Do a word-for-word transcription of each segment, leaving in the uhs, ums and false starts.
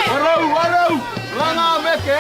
Warau, warau. Laga meke.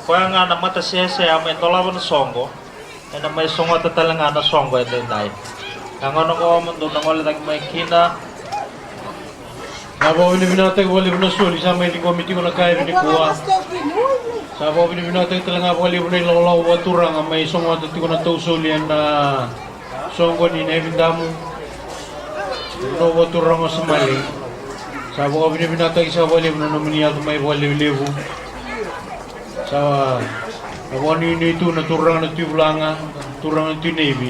Koya ga na matasese a mai dolava na soqo, ena mai sogota tale ga na soqo edaidai. Na gauna qo mo dou na gole cake mai kina. Sa vakavinavinakataki vakalevu na soli sa mai ciqomi tiko na ka e vinikua. Sa vakavinavinakataki tale ga vakalevu na ilawalawa vakaturaga mai sogota tiko na tausoli ena soqoni na Evidamu. Nau vakaturaga o Samale. Sa vakavinavinakataki sa vakalevu na nomuni yaco mai vakalevulevu. Sa vakanuinui tu na turaga na Tui Vulaga, turaga na Tui Naivi,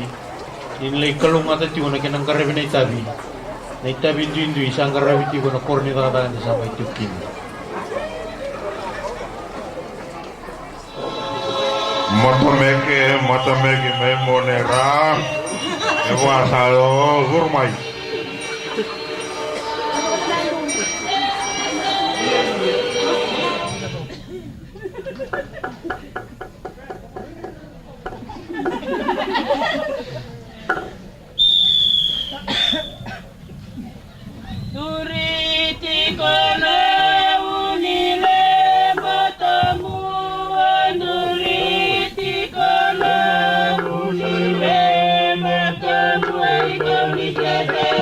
ni na lai kalougata tiko na kena qaravi na itavi. Na itavi duidui sa qaravi tiko na koro ni cakacaka ni sa mai tiko kina. Matameke, matameke mai Monera. E vua sa o curu mai. Duri tiko na uni leba tabu, duri tiko na uni leba tabu, ai kau ni tete,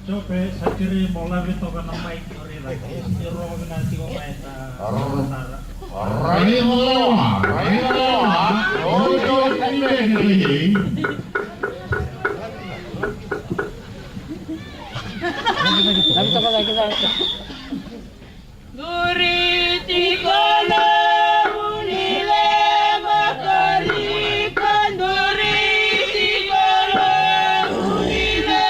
Jope, sa keri mo lave toka na mai ki ori lagi. Ni rogo vinaka tiko mai na tara. Rai mo lawa, rai mo lawa. Oi, oi, oi, oi. Lave toka lagi, lave toka. Duri tiko na uni le makarika, duri tiko na uni le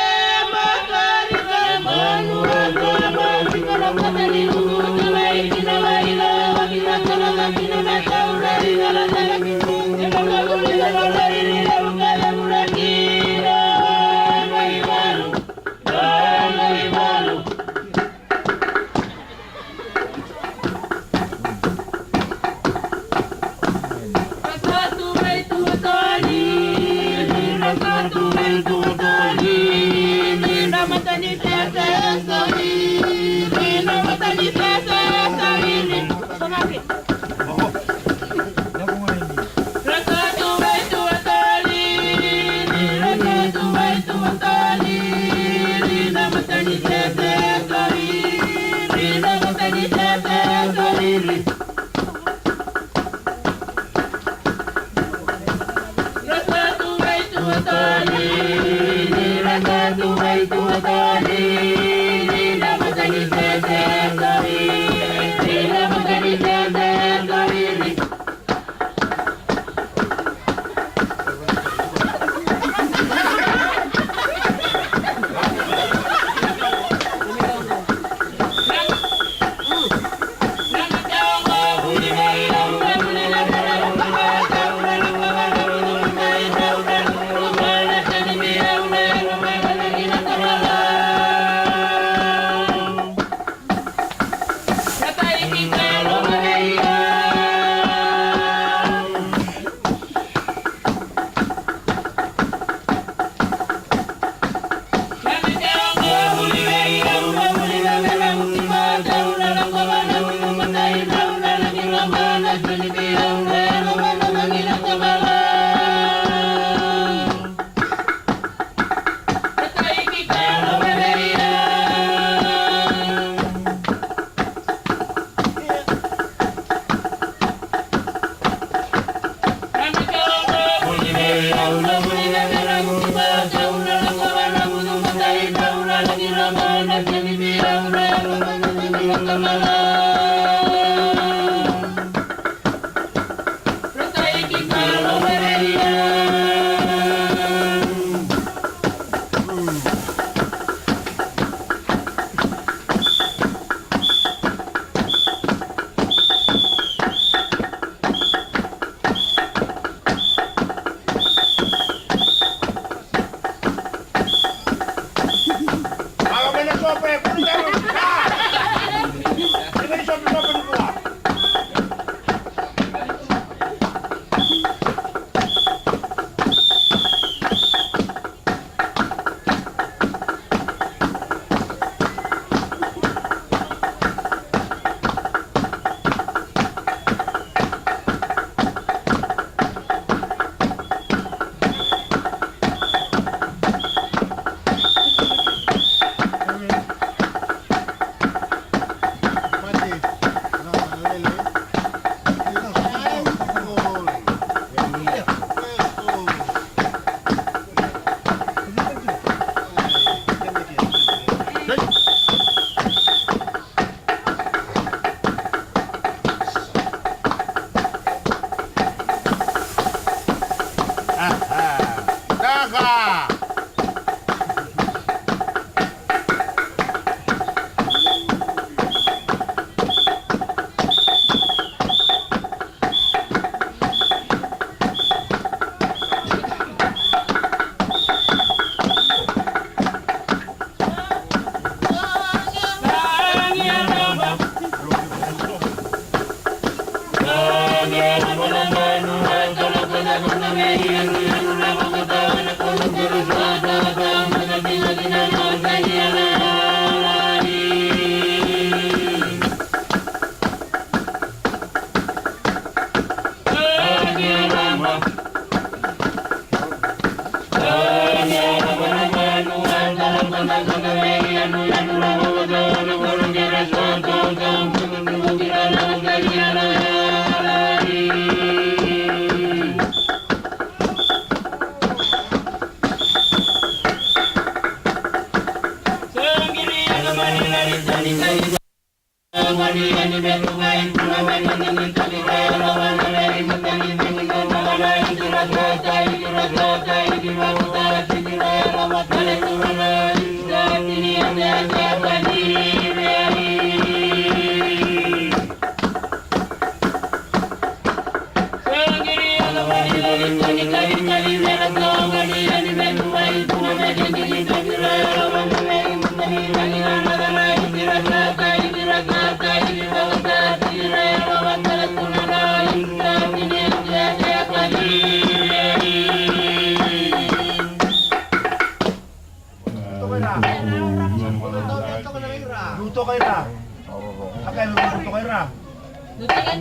makarika, manu aka manu aka na patani luku aka lai kina lai la wakina kala lakina na taura ina la tala kina ina la uni la la la ina la uka la mura kina mai waru, mai waru.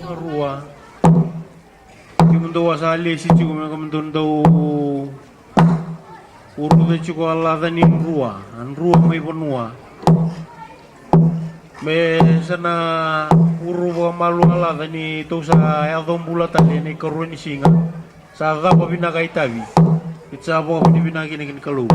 Rua. Kemudou a sa lesi tiko me kemudou dau uruca tiko a laca ni drua, a drua mai vanua. Me sa na uru vakamalua a laca ni tou sa yaco bula tale na ikarua ni siga. Sa cava vinaka itavi. Ita sa vakavinavinaka kina ki na Kalou.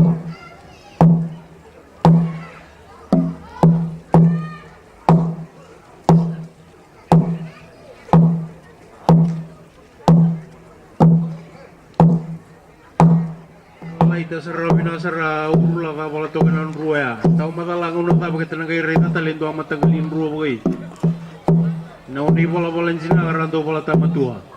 Laita sara vinaka sara uru laca vala toka na drua ya. Tau macala gauna cava keta na qai raica tale dua mataqali drua vakaiti. Na oni valavala dina ra dau vala tamatua.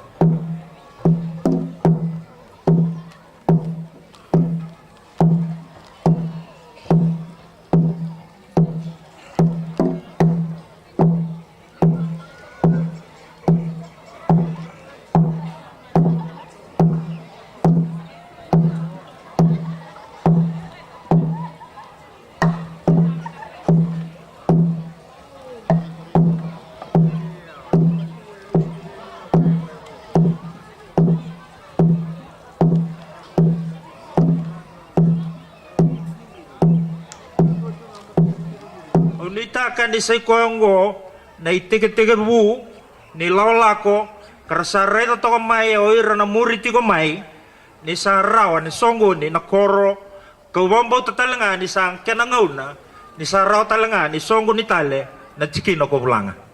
Au nuitaka ni sai koya oqo na itekitekivu ni lakolako ka ra sa raica toka mai o ira na muri tiko mai, ni sa rawa ni soqoni na koro, kau vakabauta tale ga ni sa kena gauna ni sa rawa tale ga ni soqoni tale na tikina ko Vulaga.